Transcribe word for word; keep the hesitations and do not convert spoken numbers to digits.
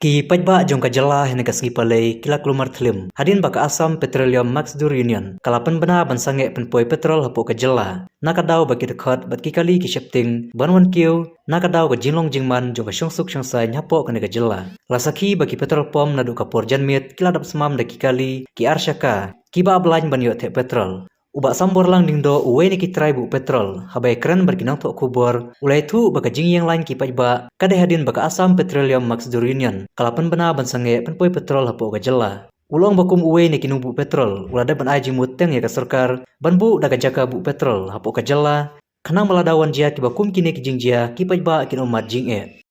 Ki paidbah jong ka jylla ha kane ka sngi Palei ki la kulmar thlim hadien ba ka Assam Petroleum Magsdur Union ka la pynbna ban sangeh pynpoi petrol hapoh ka jylla. Na ka daw ba ki dkhot bad ki kali ki sheptieng ban wan kiew na ka daw ka jinglong jingman jong ka shongsuk shongsaiñ hapoh kane ka jylla. La sakhi ba ki petrol pump naduh ka por janmiet ki la dap smam da ki kali ki ar shaka kiba ap lain ban ïoh theh petrol. U Bah Samborlang Diengdoh, uwei na ki trai buh petrol, haba ïakren bad ki nongthoh khubor, u la ïathuh ba ka jingïeng lain ki paidbah ka dei hadien ba ka Assam Petroleum Magsdur Union ka la pynbna ban sangeh pynpoi petrol hapoh ka jylla. U la ong ba kum uwei na ki nongbuh petrol, u la dep ban ai jingmut teng ïa ka sorkar ban buh da ka jaka buh petrol hapoh ka jylla, khnang ba lada wan jia kiba kum kine ki jingjia ki paidbah kin ym mad jingeh.